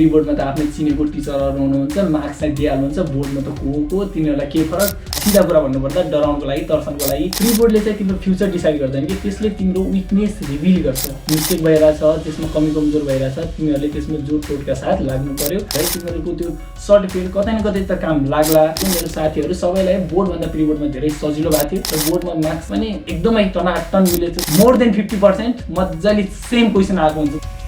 Pre बोर्डमा त आफ्नै चिनेको टिचरहरू हुनुहुन्छ, मार्क्स चाहिँ दिइहाल्नुहुन्छ, बोर्डमा त को तिनीहरूलाई के फरक। सिधा कुरा भन्नुपर्दा डराउनको लागि तर्साउनको लागि। प्री बोर्डले चाहिँ तिम्रो फ्युचर डिसाइड गर्दैन कि त्यसले तिम्रो विकनेस रिभिल गर्छ। मिस्टेक भइरहेछ, त्यसमा कमी कमजोर भइरहेछ, तिमीहरूले त्यसमा जोडतोडका साथ लाग्नु पर्यो है। तिमीहरूको त्यो सर्टिफिकेट कतै न कतै त काम लाग्ला। मेरो साथीहरू सबैलाई बोर्डभन्दा प्री बोर्डमा धेरै सजिलो भएको थियो र बोर्डमा मार्क्स पनि एकदमै टनाटन मिलेको थियो। मोर देन 50% मजाले सेम क्वेसन आएको हुन्छ।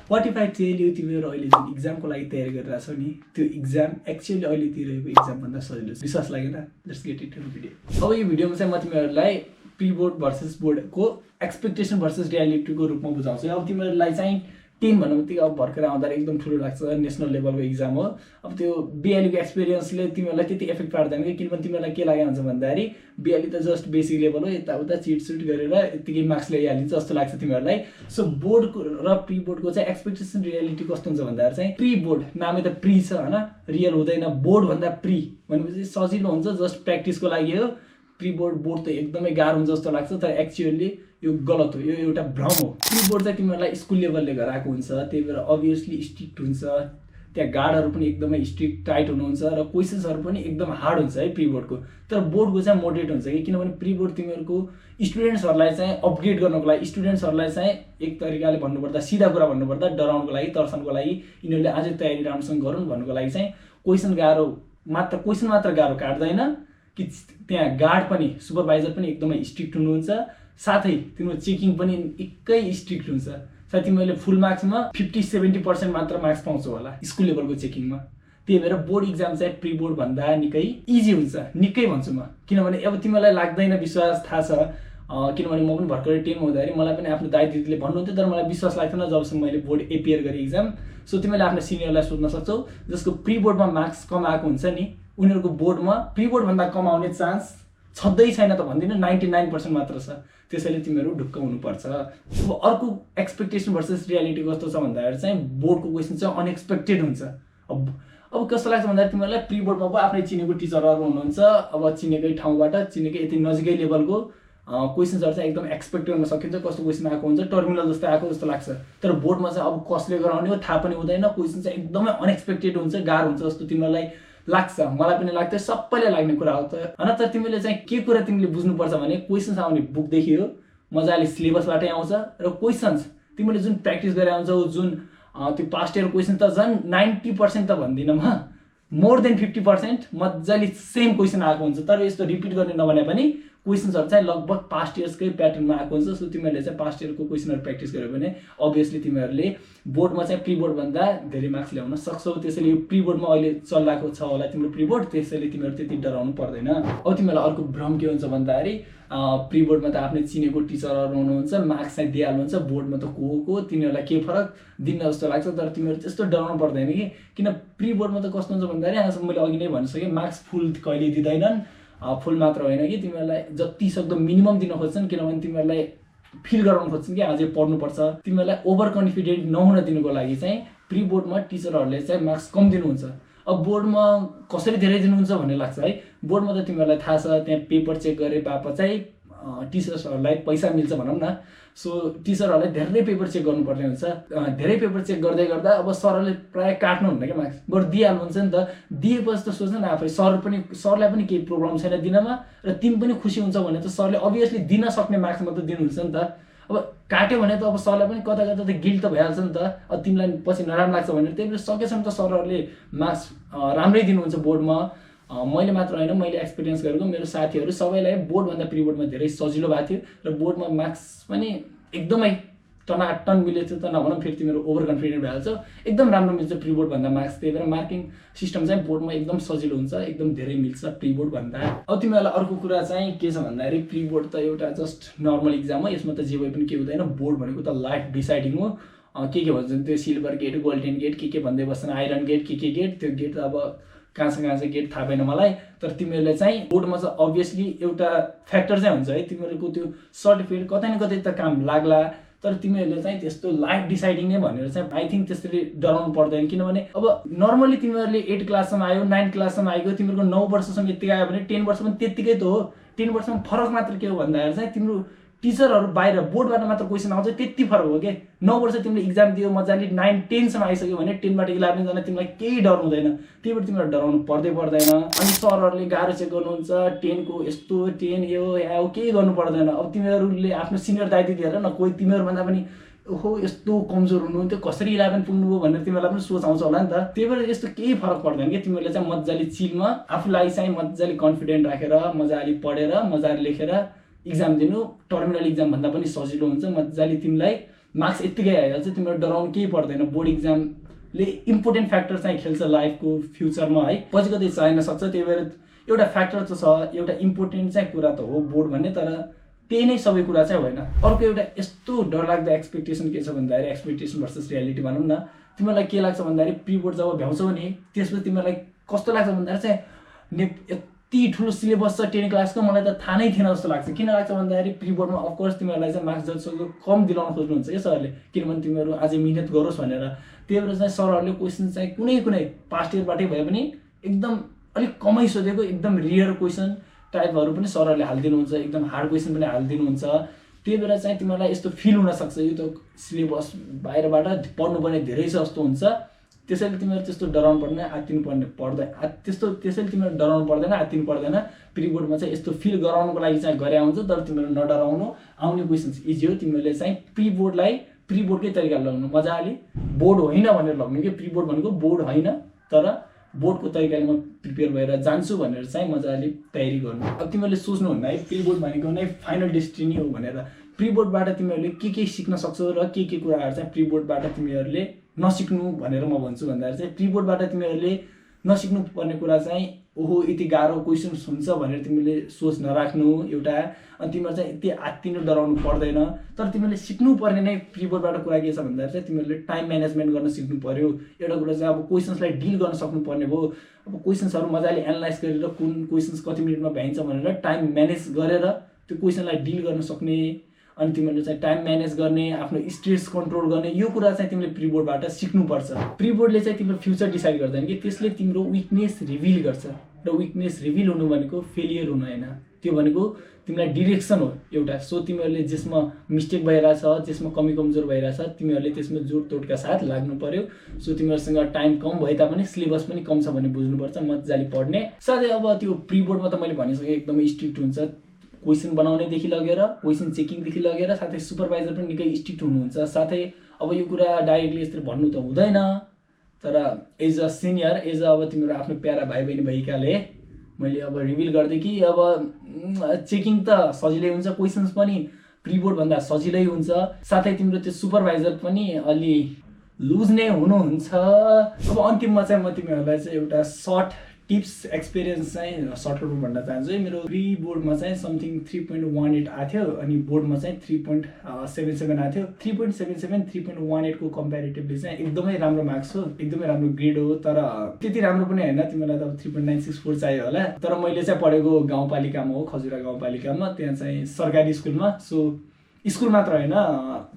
45 चाहिँ तिमीहरू अहिले जुन इक्जामको लागि तयारी गरिरहेछौ नि, त्यो इक्जाम एक्चुअली अहिले तिरेको इक्जामभन्दा सजिलो छ। विश्वास लागेन? Let's get into the video. अब यो भिडियोमा चाहिँ म तिमीहरूलाई प्री बोर्ड भर्सेस बोर्डको एक्सपेक्टेसन भर्सेस रियालिटीको रूपमा बुझाउँछु। अब तिमीहरूलाई चाहिँ 10 भन्नु बित्तिकै अब भर्खर आउँदा एकदम ठुलो लाग्छ, नेसनल लेभलको इक्जाम हो। अब त्यो बिएलीको एक्सपिरियन्सले तिमीहरूलाई त्यति इफेक्ट पार्दैन कि, किनभने तिमीहरूलाई के लागेको हुन्छ भन्दाखेरि बिएली त जस्ट बेसिक लेभल हो, यताउता चिटसुट गरेर यतिकै मार्क्स ल्याइहालिन्छ जस्तो लाग्छ तिमीहरूलाई। सो बोर्डको र प्री बोर्डको चाहिँ एक्सपेक्टेसन रियालिटी कस्तो हुन्छ भन्दाखेरि चाहिँ प्री बोर्ड नामै त प्री छ होइन, रियल हुँदैन। बोर्डभन्दा प्री भनेपछि सजिलो हुन्छ, जस्ट प्र्याक्टिसको लागि हो। प्री बोर्ड त एकदमै गाह्रो हुन्छ जस्तो लाग्छ, तर एक्चुअली यो गलत हो, यो एउटा भ्रम हो। प्री बोर्ड चाहिँ तिमीहरूलाई स्कुल लेभलले गराएको हुन्छ, त्यही भएर अभियसली स्ट्रिक्ट हुन्छ। त्यहाँ गार्डहरू पनि एकदमै स्ट्रिक्ट टाइट हुनुहुन्छ र क्वेसन्सहरू पनि एकदम हार्ड हुन्छ है प्री बोर्डको। तर बोर्डको चाहिँ मोडरेट हुन्छ कि, किनभने प्री बोर्ड तिमीहरूको स्टुडेन्ट्सहरूलाई चाहिँ अपग्रेड गर्नको लागि, स्टुडेन्ट्सहरूलाई चाहिँ एक तरिकाले भन्नुपर्दा, सिधा कुरा भन्नुपर्दा डराउनको लागि तर्साउनको लागि, यिनीहरूले अझै तयारी राम्रोसँग गरून् भन्नुको लागि चाहिँ क्वेसन मात्र गाह्रो काट्दैन कि त्यहाँ गार्ड पनि, सुपरभाइजर पनि एकदमै स्ट्रिक्ट हुनुहुन्छ, साथै तिम्रो चेकिङ पनि एकै स्ट्रिक्ट हुन्छ। साथै तिमीहरूले फुल मार्क्समा 50-70% मात्र मार्क्स पाउँछौ होला स्कुल लेभलको चेकिङमा। त्यही भएर बोर्ड इक्जाम चाहिँ प्री बोर्ड भन्दा निकै इजी हुन्छ, निकै भन्छु म। किनभने अब तिमीलाई लाग्दैन विश्वास, थाहा छ, किनभने म पनि भर्खरै 10 हुँदाखेरि मलाई पनि आफ्नो दाइ दिदीले भन्नुहुन्थ्यो, तर मलाई विश्वास लाग्थेन जबसम्म मैले बोर्ड एपियर गरेँ इक्जाम। सो तिमीले आफ्नो सिनियरलाई सोध्न सक्छौ जसको प्री बोर्डमा मार्क्स कम आएको हुन्छ नि, उनीहरूको बोर्डमा प्री बोर्डभन्दा कम आउने चान्स छँदै छैन त भन्दिनँ, 99% मात्र छ। त्यसैले तिमीहरू ढुक्क हुनुपर्छ। अब अर्को एक्सपेक्टेसन भर्सेस रियालिटी कस्तो छ भन्दाखेरि चाहिँ बोर्डको क्वेसन चाहिँ अनएक्सपेक्टेड हुन्छ। अब कस्तो लाग्छ भन्दाखेरि तिमीहरूलाई प्री बोर्डमा पो आफ्नै चिनेको टिचरहरू हुनुहुन्छ, अब चिनेकै ठाउँबाट, चिनेकै यति नजिकै लेभलको क्वेसन्सहरू चाहिँ एकदम एक्सपेक्ट गर्न सकिन्छ। कस्तो क्वेसन आएको हुन्छ, टर्मिनल जस्तो आएको जस्तो लाग्छ। तर बोर्डमा चाहिँ अब कसले गराउने हो थाहा पनि हुँदैन, क्वेसन चाहिँ एकदमै अनएक्सपेक्टेड हुन्छ, गाह्रो हुन्छ जस्तो तिमीहरूलाई लाग्छ, मलाई पनि लाग्थ्यो, सबैले लाग्ने कुरा हो त होइन। तर तिमीले चाहिँ के कुरा तिमीले बुझ्नुपर्छ भने क्वेसन्स आउने बुकदेखि हो, मजाले सिलेबसबाटै आउँछ र क्वेसन्स तिमीले जुन प्र्याक्टिस गरेर आउँछौ, जुन त्यो पास्ट इयर क्वेसन त झन् 90% त भन्दिनँ म, मोर देन 50% मजाले सेम क्वेसन आएको हुन्छ। तर यस्तो रिपिट गर्ने नभने पनि क्वेसन्सहरू चाहिँ लगभग पास्ट इयर्सकै प्याटर्नमा आएको हुन्छ। सो तिमीहरूले चाहिँ पास्ट इयरको क्वेसनहरू प्र्याक्टिस गर्यो भने अभियसली तिमीहरूले बोर्डमा चाहिँ प्री बोर्डभन्दा धेरै मार्क्स ल्याउन सक्छौ। त्यसैले यो प्री बोर्डमा अहिले चलिरहेको छ होला तिम्रो प्री बोर्ड, त्यसैले तिमीहरू त्यति डराउनु पर्दैन। अब तिमीहरूलाई अर्को भ्रम के हुन्छ भन्दाखेरि प्री बोर्डमा त आफ्नै चिनेको टिचरहरू हुनुहुन्छ, मार्क्स चाहिँ दिइहाल्नुहुन्छ, बोर्डमा त को तिनीहरूलाई के फरक दिन जस्तो लाग्छ। तर तिमीहरू त्यस्तो डराउनु पर्दैन कि, किन प्री बोर्डमा त कस्तो हुन्छ भन्दाखेरि आजसम्म मैले अघि नै भनिसकेँ, मार्क्स फुल कहिले दिँदैनन्। फुल मात्र होइन कि तिमीहरूलाई जति सक्दो मिनिमम दिन खोज्छन्, किनभने तिमीहरूलाई फिल गराउनु खोज्छन् कि अझै पढ्नुपर्छ। तिमीहरूलाई ओभर कन्फिडेन्ट नहुन दिनुको लागि चाहिँ प्री बोर्डमा टिचरहरूले चाहिँ मार्क्स कम दिनुहुन्छ। अब बोर्डमा कसरी धेरै दिनुहुन्छ भन्ने लाग्छ है। बोर्डमा त तिमीहरूलाई थाहा छ, त्यहाँ पेपर चेक गरे बापत चाहिँ टिचर्सहरूलाई पैसा मिल्छ भनौँ न। सो टिचरहरूलाई धेरै पेपर चेक गर्नुपर्ने हुन्छ। धेरै पेपर चेक गर्दै गर्दा अब सरहरूले प्रायः काट्नुहुन्न क्या मार्क्स, बरु दिइहाल्नुहुन्छ नि त। दिएपछि त सोच्नु न आफै, सरलाई पनि केही प्रब्लम छैन दिनमा र तिमी पनि खुसी हुन्छ भने त सरले अभियसली दिन सक्ने मार्क्स मात्र दिनुहुन्छ नि त। अब काट्यो भने त अब सरलाई पनि कता कता त गिल्ट त भइहाल्छ नि त। अब तिमीलाई पछि नराम्रो लाग्छ भने त्यही भएर सकेसम्म त सरहरूले मार्क्स राम्रै दिनुहुन्छ बोर्डमा। मैले मात्र होइन, मैले एक्सपिरियन्स गरेको मेरो साथीहरू सबैलाई बोर्डभन्दा प्री बोर्डमा धेरै सजिलो भएको थियो र बोर्डमा मार्क्स पनि एकदमै टनाटन मिलेको थियो। त नभनौँ फेरि तिमीहरू ओभर कन्फिडेन्ट भइहाल्छ, एकदम राम्रो मिल्छ प्री बोर्डभन्दा मार्क्स। त्यही भएर मार्किङ सिस्टम चाहिँ बोर्डमा एकदम सजिलो हुन्छ, एकदम धेरै मिल्छ प्री बोर्डभन्दा। अब तिमीहरूलाई अर्को कुरा चाहिँ के छ भन्दाखेरि प्री बोर्ड त एउटा जस्ट नर्मल इक्जाम हो, यसमा त जे भए पनि के हुँदैन। बोर्ड भनेको त लाइफ डिसाइडिङ हो। के भन्छन् त्यो सिल्भर गेट, गोल्डन गेट, के भन्दै बस्छन्, आइरन गेट, के गेट, त्यो गेट त अब कहाँ छ गेट थाहा भएन मलाई। तर तिमीहरूले चाहिँ बोर्डमा चाहिँ अभियसली एउटा फ्याक्टर चाहिँ हुन्छ है, तिमीहरूको त्यो सर्टिफिकेट कतै न कतै त काम लाग्ला। तर तिमीहरूले चाहिँ त्यस्तो लाइफ डिसाइडिङ नै भनेर चाहिँ आई थिङ्क त्यसरी डराउनु पर्दैन। किनभने अब नर्मली तिमीहरूले 8 क्लाससम्म आयो, 9 क्लाससम्म आइगयो, तिमीहरूको 9 वर्षसम्म यतिकै आयो भने 10 वर्ष पनि त्यत्तिकै त हो। 10 वर्षमा फरक मात्र के हो भन्दाखेरि चाहिँ तिम्रो टिचरहरू बाहिर बोर्डबाट मात्र क्वेसन आउँछ त्यति फरक हो के 9 वर्ष तिमीले इक्जाम दियो मजाले 9 10 सम्म आइसक्यो भने 10 बाट 11 जान तिमीलाई केही डर हुँदैन त्यही भएर तिमीलाई डराउनु पर्दैन अनि सरहरूले गाह्रो चेक गर्नुहुन्छ 10 को यस्तो 10 यो केही गर्नु पर्दैन अब तिमीहरूले आफ्नो सिनियर दायित्व दिएर न कोही तिमीहरू भन्दा पनि ओहो यस्तो कमजोर हुनुहुन्थ्यो कसरी 11 पुग्नुभयो भनेर तिमीहरूलाई पनि सोच आउँछ होला नि त त्यही भएर यस्तो केही फरक पर्दैन के तिमीहरूले चाहिँ मजाले चिलमा आफूलाई चाहिँ मजाले कन्फिडेन्ट राखेर मजाले पढेर मजाले लेखेर इक्जाम दिनु टर्मिनल इक्जाम भन्दा पनि सजिलो हुन्छ मजाले तिमीलाई मार्क्स यतिकै आइहाल्छ तिमीहरू डराउनु केही पर्दैन बोर्ड इक्जामले इम्पोर्टेन्ट फ्याक्टर चाहिँ खेल्छ लाइफको फ्युचरमा है पछि कतै चाहिन सक्छ त्यही भएर एउटा फ्याक्टर त छ एउटा इम्पोर्टेन्ट चाहिँ कुरा त हो बोर्ड भन्ने तर त्यही नै सबै कुरा चाहिँ होइन अर्को एउटा यस्तो डरलाग्दो एक्सपेक्टेसन के छ भन्दाखेरि एक्सपेक्टेसन भर्सेस रियालिटी भनौँ न तिमीलाई के लाग्छ भन्दाखेरि प्री बोर्ड जब भ्याउँछौ नि त्यसपछि तिमीलाई कस्तो लाग्छ भन्दाखेरि चाहिँ यति ठुलो सिलेबस छ 10 क्लासको मलाई त थाहा नै थिएन जस्तो लाग्छ किन लाग्छ भन्दाखेरि प्री बोर्डमा अफकोर्स तिमीहरूलाई चाहिँ मार्क्स जतिसक्दो कम दिलाउन खोज्नुहुन्छ क्या सरहरूले किनभने तिमीहरू अझै मिहिनेत गरोस् भनेर त्यही भएर चाहिँ सरहरूले क्वेसन चाहिँ कुनै पास्ट इयरबाटै भए पनि एकदम अलिक कमै सोधेको एकदम रियर क्वेसन टाइपहरू पनि सरहरूले हालिदिनुहुन्छ एकदम हार्ड क्वेसन पनि हालिदिनुहुन्छ त्यही भएर चाहिँ तिमीहरूलाई यस्तो फिल हुनसक्छ यो त सिलेबस बाहिरबाट पढ्नुपर्ने धेरै छ जस्तो हुन्छ त्यसैले तिमीहरू त्यस्तो डराउनु पर्दैन त्यसैले तिमीहरू डराउनु पर्दैन आत्तिनु पर्दैन प्री बोर्डमा चाहिँ यस्तो फिल गराउनुको लागि चाहिँ गरे हुन्छ तर तिमीहरू नडराउनु आउने क्वेसन्स इजी हो तिमीहरूले चाहिँ प्री बोर्डकै तरिकाले लगाउनु मजाले बोर्ड होइन भनेर लगाउनु कि प्री बोर्ड भनेको बोर्ड होइन तर बोर्डको तरिकाले म प्रिपेयर भएर जान्छु भनेर चाहिँ मजाले तयारी गर्नु अब तिमीहरूले सोच्नुहुन्न है प्री बोर्ड भनेको नै फाइनल डेस्टिनी हो भनेर प्री बोर्डबाट तिमीहरूले के सिक्न सक्छौ र के कुराहरू चाहिँ प्री बोर्डबाट तिमीहरूले नसिक्नु भनेर म भन्छु भन्दाखेरि चाहिँ प्री बोर्डबाट तिमीहरूले नसिक्नु पर्ने कुरा चाहिँ ओहो यति गाह्रो क्वेसन्स हुन्छ भनेर तिमीले सोच नराख्नु एउटा अनि तिमीहरू चाहिँ यति आत्तिनु डराउनु पर्दैन तर तिमीले सिक्नु पर्ने नै प्री बोर्डबाट कुरा के छ भन्दाखेरि चाहिँ तिमीहरूले टाइम म्यानेजमेन्ट गर्न सिक्नु पर्यो एउटा कुरा चाहिँ अब क्वेसन्सलाई डिल गर्न सक्नु पर्ने भयो अब क्वेसन्सहरू मजाले एनालाइज गरेर कुन क्वेसन्स कति मिनटमा भ्याइन्छ भनेर टाइम म्यानेज गरेर त्यो क्वेसनलाई डिल गर्न सक्ने अनि तिमीहरूले चाहिँ टाइम म्यानेज गर्ने आफ्नो स्ट्रेस कन्ट्रोल गर्ने यो कुरा चाहिँ तिमीले प्री बोर्डबाट सिक्नुपर्छ प्री बोर्डले चाहिँ तिम्रो फ्युचर डिसाइड गर्दैन कि त्यसले तिम्रो विकनेस रिभिल गर्छ र विकनेस रिभिल हुनु भनेको फेलियर हुनु होइन त्यो भनेको तिमीलाई डिरेक्सन हो एउटा सो तिमीहरूले जसमा मिस्टेक भइरहेछ जसमा कमी कमजोर भइरहेछ तिमीहरूले त्यसमा जोडतोडका साथ लाग्नु पर्यो सो तिमीहरूसँग टाइम कम भए तापनि सिलेबस पनि कम छ भने बुझ्नुपर्छ मजाले पढ्ने साथै अब त्यो प्री बोर्डमा त मैले भनिसकेँ एकदमै स्ट्रिक्ट हुन्छ क्वेसन बनाउनेदेखि लगेर क्वेसन चेकिङदेखि लगेर साथै सुपरभाइजर पनि निकै स्ट्रिक्ट हुनुहुन्छ साथै अब यो कुरा डाइरेक्टली यसरी भन्नु त हुँदैन तर एज अ सिनियर अब तिम्रो आफ्नो प्यारा भाइ बहिनी भएकाले मैले अब रिभिल गर्दै कि अब चेकिङ त सजिलै हुन्छ क्वेसन्स पनि प्री बोर्ड भन्दा सजिलै हुन्छ साथै तिम्रो त्यो सुपरभाइजर पनि अलि लुज नै हुनुहुन्छ अब अन्तिममा चाहिँ म तिमीहरूलाई चाहिँ एउटा सर्ट टिप्स एक्सपिरियन्स चाहिँ सर्टकटमा भन्न चाहन्छु है मेरो प्री बोर्डमा चाहिँ समथिङ 3.18 आएको थियो अनि बोर्डमा चाहिँ 3.77 आएको थियो 3.77 3.18 को कम्पेरिटिभली चाहिँ एकदमै राम्रो मार्क्स हो एकदमै राम्रो ग्रेड हो तर त्यति राम्रो पनि होइन तिमीलाई त 3.964 चाहियो होला तर मैले चाहिँ पढेको गाउँपालिकामा हो खजुरा गाउँपालिकामा त्यहाँ चाहिँ सरकारी स्कुलमा सो स्कुल मात्र होइन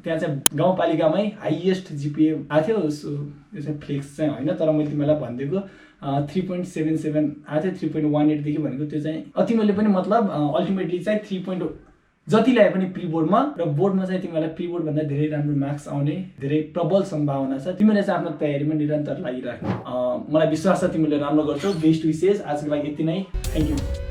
त्यहाँ चाहिँ गाउँपालिकामै हाइएस्ट जिपिए आएको थियो सो यो चाहिँ फ्लेक्स चाहिँ होइन तर मैले तिमीलाई भनिदिएको 3.77 आएको थियो 3.18 देखि भनेको त्यो चाहिँ तिमीहरूले पनि मतलब अल्टिमेटली चाहिँ 3. जति ल्याए पनि प्री बोर्डमा र बोर्डमा चाहिँ तिमीलाई प्री बोर्ड भन्दा धेरै राम्रो मार्क्स आउने धेरै प्रबल सम्भावना छ तिमीले चाहिँ आफ्नो तयारीमा निरन्तर लागिराख्नु मलाई विश्वास छ तिमीले राम्रो गर्छौ बेस्ट विशेष आजको लागि यति नै थ्याङ्क यू